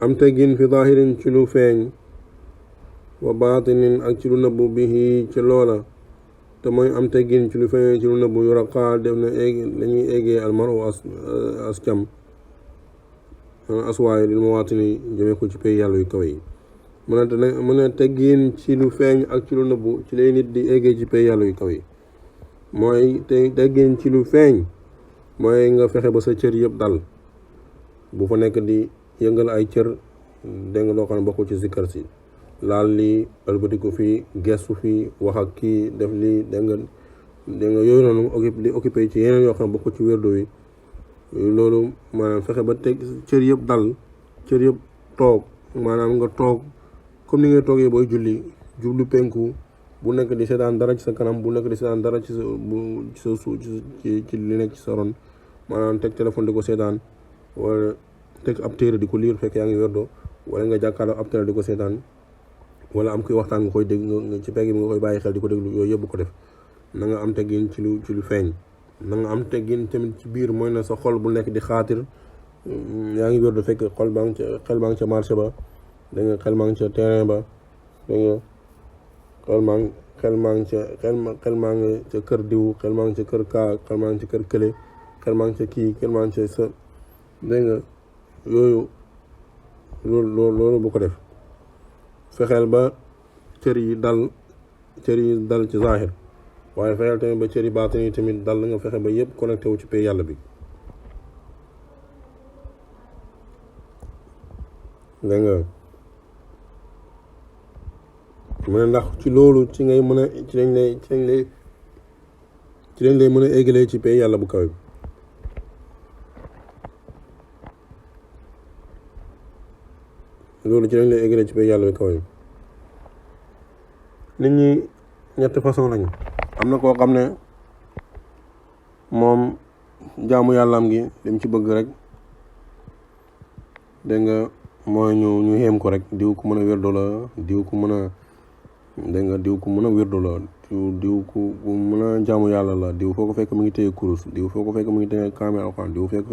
am teggiin fi zaahirin ci lu feeñ wa baatinin ak ci lu nëbbu bihi ci loola te mooy am teggiin ci lu feeñ ci lu nëbbu yu raqaa def na dañuy eggee almaru as cam aswaay lil mawaatini jëmee ko ci pay yàlla yu kawe yi mu ne teggiin ci lu feeñ ak ci lu nëbbu ci lay nit di eggee ci pay yàlla yu kawe yi mooy teggin ci lu feeñ mooy nga fexe ba sa cër yëpp dal bu fa nekk di yëngal ay cër dégg nga loo xam ne bokkul ci sikkar si laal lii ëlbatiku fii gestu fii wax ak kii def lii dégg nga yooyu noonu di occupé ci yeneen yoo xam ne bokkul ci wérdo wi loolu maanaam fexe ba teg cër yëpp dal cër yëpp toog maanaam nga toog comme ni ngay toogee booy julli jublu penku bu nekk di seetaan dara ci sa kanam bu nekk di seetaan dara ci sa suuf ci li nekk ci sa ron maanaam teg téléphone di ko seetaan wala teg ab téere di ko liir fekk yaa ngi werdo wala nga jàkkaarloo ab téere di ko seetaan wala am kuy waxtaan nga koy dégg nga ci pegg bi nga koy bàyyi xel di ko déglu yooyu yëpp ko def na nga am teggin ci lu feeñ na nga am teggin tamit ci biir mooy na sa xol bu nekk di xaatir yaa ngi werdo fekk xel baa ngi ca marché ba da nga xel maa ngi ca terrain ba da nga xel maa ngi ca kër diw xel maa ngi ca kër kaa xel maa ngi ca kër kële xel maa ngi ca kii xel maa ngi ca sa dégg nga yooyu loolu bu ko def fexeel ba cër yi dal cër yi dal ci zahir waaye fexeel tamit ba cër yi baatin yi tamit dal nga fexe ba yëpp connecté wu ci pay yàlla bi dégg nga mu ne ndax ci loolu ci ngay mën a ci lañ lay mën a éggalee ci pay yàlla bu kawe bi loolu ci lañ lay éggalee ci pay yàlla bu kawe bi nit ñi ñetti façon lañu am na koo xam ne moom jaamu yàllaam gi lim ci bëgg rek dégg nga mooy ñu xéem ko rek diw ku mën a wérdo la diw ku mën a dégg nga diw ku mën a wérdo la diw ku mën a jaamu yàlla la diw foo ko fekk mu ngi téye kurus diw foo ko fekk mu ngi téye kaamel alxuraan diw fekk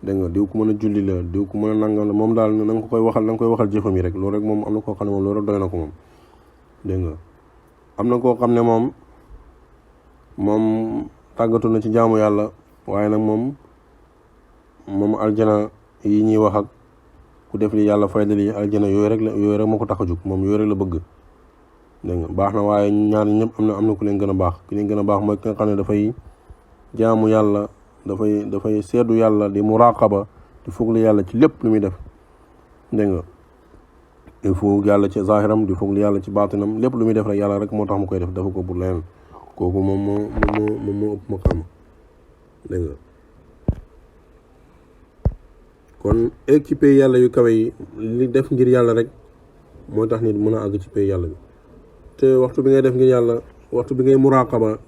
dégg nga diw ku mën a julli la diw ku mën a nangam la moom daal na nga ko koy waxal jëfam yi rek loolu rek moom am na koo xam ne moom loolu rek doy na ko moom dégg nga am na koo xam ne moom tàggatu na ci jaamu yàlla waaye nag moom aljana yi ñuy wax ak ku def li yàlla faydal yi aljana yooyu rek moo ko tax a jóg moom yooyu rek la bëgg dégg nga baax na waaye ñaar ñëpp am na ku leen gën a baax ki leen gën a baax mooy ki nga xam ne dafay jaamu yàlla dafay seedu yàlla di muraqaba di fuglu yàlla ci lépp lu muy def dégg nga di fuglu yàlla ci zahiram di fuglu yàlla ci baatinam lépp lu muy def rek yàlla rek moo tax mu koy def dafa ko pour leneen kooku moom moo ëpp ma xam dégg nga kon egg ci pay yàlla yu kawe yi li def ngir yàlla rek moo tax nit mën a àgg ci pay yàlla bi te waxtu bi ngay def ngir yàlla waxtu bi ngay muraqaba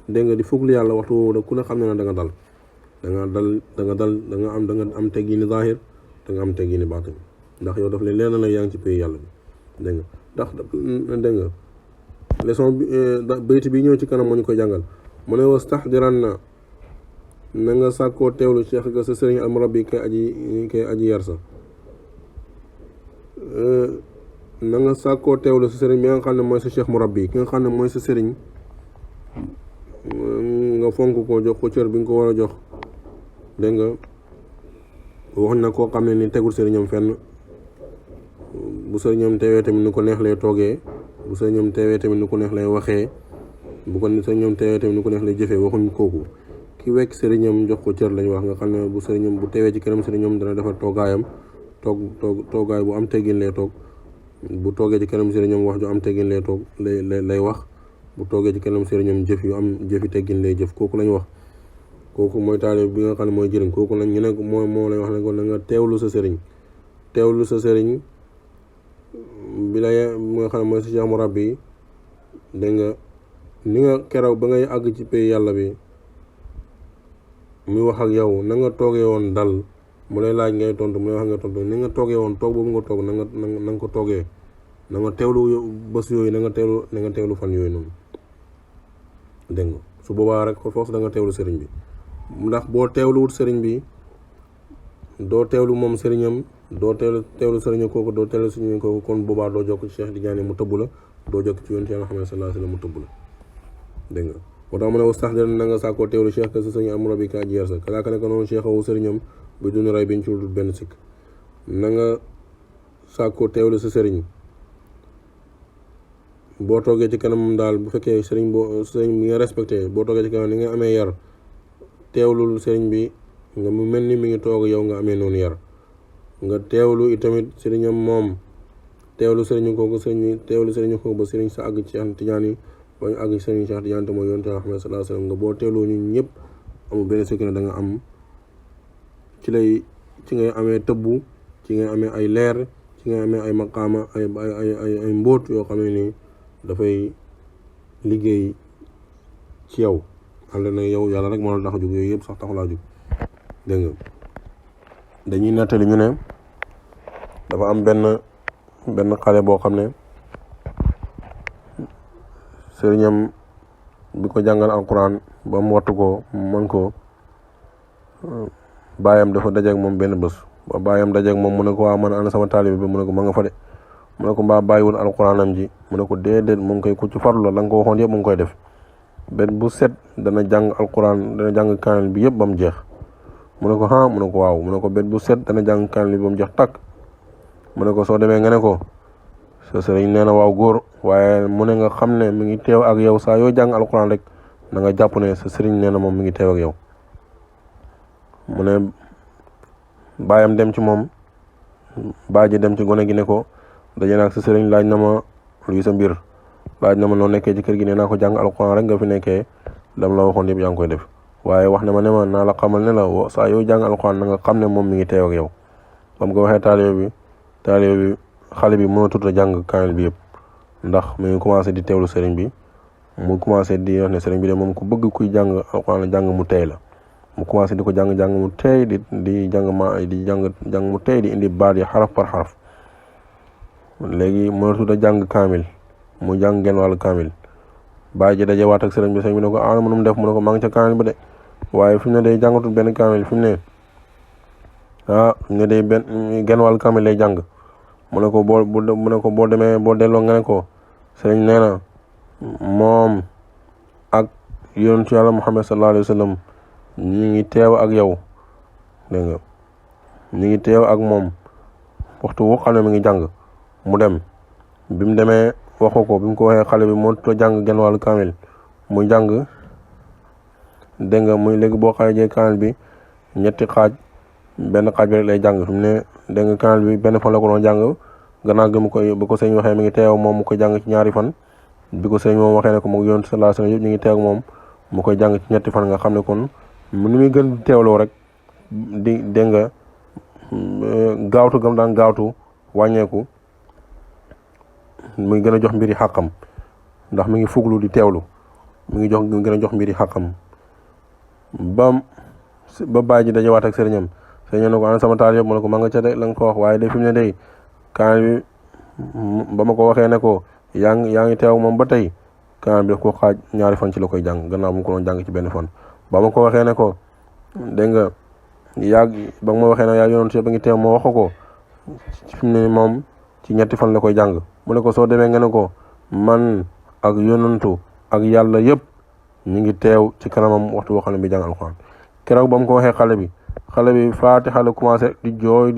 dégg nga di fuglu yàlla waxtu woowu da ku ne xam ne da nga dal da nga am teggini zahir da nga am teggini baatin ndax yow daf leen leer na la yaa ngi ci pay yàlla bi dégg nga ndax dégg nga leçon bi bayti bi ñëw ci kanam moo ñu koy jàngal mu ne wastahdiran na nga sàkkoo teewlu cheikh ga sa sëriñ almurabbi kay aji yar sa na nga sàkkoo teewlu sa sëriñ bi nga xam ne mooy sa cheikh murabbi ki nga xam ne mooy sa sëriñ nga fonk ko jox ko cër bi nga ko war a jox dégg nga wax na koo xam ne ni tegul sëriñam fenn bu sëriñam teewee tamit ni ko neex lay toogee bu sëriñam teewee tamit ni ko neex lay waxee bu ko sëriñam teewee tamit ni ko neex lay jëfee waxuñ kooku ki wekk sëriñam jox ko cër lañ wax nga xam ne bu sëriñam bu teewee ci kanam sëriñam dana defar toogaayam toogaay bu am teggin lay toog bu toogee ci kanam sëriñam wax ju am teggin lay toog lay wax bu toogee ci kanam sëriñam jëfi teggin lay jëf kooku lañ wax kooku mooy taalib bi nga xam ne mooy jëriñ kooku lañ ñu ne moo lay wax ne ko na nga teewlu sa sëriñ bi la nga xam ne mooy sa cheikh murabbi dégg nga ni nga keroog ba ngay àgg ci pay yàlla bi muy wax ak yow na nga toogee woon dal mu lay laaj ngay tontu mu lay wax nga tontu ni nga toogee woon toog boobu nga toog na nga ko toogee na nga teewlu bés yooyu na nga teewlu fan yooyu noonu dégg nga su boobaa rek force da nga teewlu sëriñ bi ndax boo teewluwut sëriñ bi doo teewlu moom sëriñam doo teewlu sëriñam kooku doo teewlu sëriñam kooku kon boobaa doo jokk ci Cheikh Tidiane mu tëbb la doo jokk ci yonent Yàlla Muhammad sallallahu alayhi wa sallam mu tëbb la dégg nga moo tax mu ne wastaxdir na nga sàkkoo teewlu cheikh ka sa sëriñ almurabbi ka aji yar sa kalaaka ne ko noonu cheikh awu sëriñam bi duni ray biñ ci dul benn sikk na nga sàkkoo teewlu sa sëriñ boo toogee ci kanam daal bu fekkee sëriñ bi nga respecté boo toogee ci kanam ni nga amee yar teewlul sëriñ bi nga mu mel ni mi ngi toog yow nga amee noonu yar nga teewlu itamit sëriñam moom teewlu sëriñu kooku ba sëriñ sa àgg ci Cheikh Tidiane yi ba ñu àgg ci sëriñ Cheikh Tidiane te mooy yonent Yàlla Muhammad sallallahu alayhi wa sallam nga boo teewloo ñu ñëpp amul benn sikk ne da nga am ci ngay amee tëbbu ci ngay amee ay leer ci ngay amee ay maqaama ay mbóot yoo xam ne nii dafay liggéey ci yow xam ne yow yàlla rek moo la tax a jóg yooyu yëpp sax taxulaa jóg dégg nga dañuy nettali ñu ne dafa am benn xale boo xam ne sëriñam bi ko jàngal alquran ba mu wattu ko mën ko baayam dafa dajeek moom benn bés ba baayam dajeek moom mu ne ko waa man ana sama taalibe bi mu ne ko ma nga fa de mu ne ko mbaa bàyyiwul alquranam ji mu ne ko déedéet mu ngi koy ku ci farlu la nga ko waxoon yëpp mu ngi koy def bet bu set dana jàng alquran dana jàng kaamil bi yëpp ba mu jeex mu ne ko mu ne ko waaw mu ne ko bet bu set dana jàng kaamil bi ba mu jeex takk mu ne ko soo demee nga ne ko sa sëriñ nee na waaw góor waaye mu ne nga xam ne mi ngi teew ak yow saa yoo jàng alquran rek na nga jàpp ne sa sëriñ nee na moom mi ngi teew ak yow. mu ne baayam dem ci moom baay ji dem ci gone gi ne ko daje naa ak sa sëriñ laaj na ma luy sa mbir laaj na ma noo nekkee ci kër gi nee naa ko jàng alquran rek nga fi nekkee lam la waxoon yëpp yaa ngi koy def waaye wax na ma ne ma naa la xamal ne la saa yoo jàng alquran na nga xam ne moom mi ngi teew ak yow. ba mu ko waxee taalibe bi xale bi mënatut a jàng kaamil bi yëpp ndax mi ngi commencé di teewlu sëriñ bi mu commencé di wax ne sëriñ bi de moom ku bëgg kuy jàng alquran la jàng mu teey la mu commencé di ko jàng mu teey di jàng mu teey di indi baat yi xaraf par xaraf. léegi mënatut a jàng kaamil mu jàng genn wàllu kaamil bàyyi ji daje waat ak sëriñ bi ne ko ana mu nu def mu ne ko maa ngi ca kaamil ba de waaye fi mu ne day jàngatul benn kaamil fi mu ne fi mu ne day genn wàllu kaamil lay jàng mu ne ko boo demee boo delloo nga ne ko sëriñ nee na moom ak yonentu yàlla Muhammad sallallahu alayhi wa sallam ñi ngi teew ak yow dégg nga ñi ngi teew ak moom waxtu wu xam ne mi ngi jàng mu dem bi mu demee waxu ko bi mu ko waxee xale bi moo to jàng genn wàllu kaamil mu jàng dégg nga muy léegi boo xaajee kaamil bi ñetti xaaj benn xaaj bi rek lay jàng fi mu ne dégg nga kaamil bi benn fan la ko doon jàng gannaaw gi bu ko sëñ waxee mi ngi teew moom mu koy jàng ci ñaari fan bi ko sëñ moom waxee ne ko mu yonent sallallahu alayhi wasallam yëpp ñu ngi teew moom mu koy jàng ci ñetti fan nga xam ne kon ni muy gën teewloo rek dégg nga gaawtu gam daan gaawtu wàññeeku muy gën a jox mbiri xàqam ndax mi ngi fuglu di teewlu mi ngi gën a jox mbiri xàqam ba bàyyi ji dajewaat ak sëriñam ne ko ana sama taal yëpp mu ne ko ma nga ca de la nga ko wax waaye de fi mu ne day kaamil bi ba ma ko waxee ne ko yaa ngi teew moom ba tey kaamil bi daf ko xaaj ñaari fan ci la koy jàng gannaaw mu ko doon jàng ci benn fan ba ma ko waxee ne ko dégg nga ba ma waxee ne yaa yonoon ba ngi teew ma wax ko fi mu ne moom ci ñetti fan la koy jàng mu ne ko soo demee nga ne ko man ak yonantu ak yàlla yëpp ñu ngi teew ci kanamam waxtu boo xam ne bi jàng alxuraan keroog ba mu ko waxee xale bi Faatiha la commencé di jooy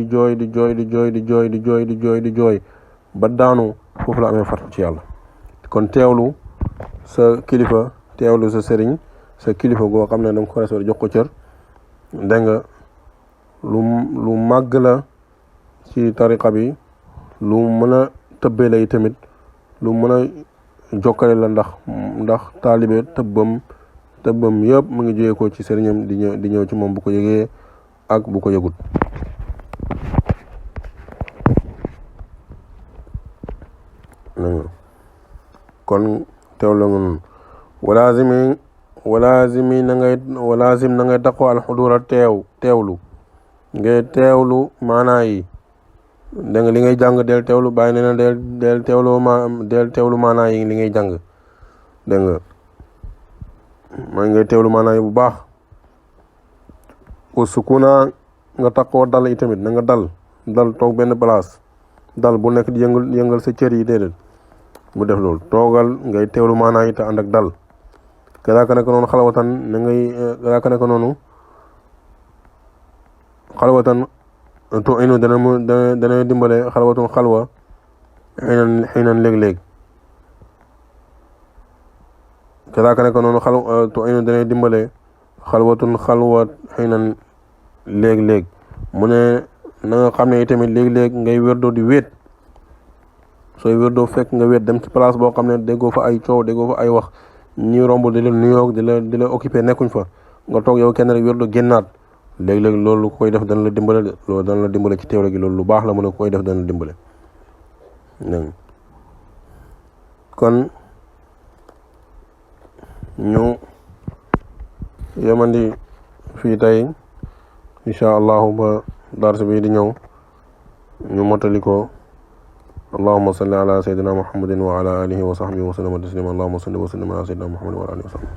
ba daanu foofu la amee fatu ci yàlla. kon teewlu sa kilifa teewlu sa sëriñ sa kilifa goo xam ne da nga ko respecté jox ko cër dégg nga lu màgg la ci tariqa bi lu mën a tëbbee lay tamit lu mën a jokkale la ndax taalibe tëbbam yëpp mu ngi jógee ko ci sëriñam di ñëw ci moom bu ko yëgee ak bu ko yëgut. kon teewlu nga noonu walaazimi na ngay taqoo alxudura teewlu ngay teewlu maanaa yi dégg nga li ngay jàng del teewlu bàyyi nee na del teewlu maanaa yi li ngay jàng dégg nga mooy ngay teewlu maanaa yi bu baax u sukuna nga taqoo dal itamit na nga dal toog benn place dal bu nekk di yëngal sa cër yi déedéet bu def loolu toogal ngay teewlu maanaa yi te ànd ak dal kadaaka nekk noonu xalawatan na ngay kadaaka nekk noonu xalwatan to inu dana dimbale xalwatun xalwa xiinan léeg-léeg kadaaka nekk noonu to inu dana dimbale xalwatun xalwa xiinan léeg-léeg mu ne na nga xam ne itamit léeg-léeg ngay wérdoo di wéet sooy wérdoo fekk nga wéet dem ci place boo xam ne déggoo fa ay coow déggoo fa ay wax ñi romb di la nuyoo di la occupé nekkuñ fa nga toog yow kenn rek wérdoo génnaat léeg-léeg loolu koy def dana la dimbale de loolu dana la dimbale ci teewle gi loolu lu baax la mu ne koy def dana la dimbale kon ñu yemandi fii tey incha allahu ba dars bi di ñëw ñu mottali ko allahumma salli ala sayyidina muhammadin wa ala alihi wa sahbihi wa sallam taslima allahumma salli wa sallim ala sayyidina muhammadin wa ala alihi wa sahbihi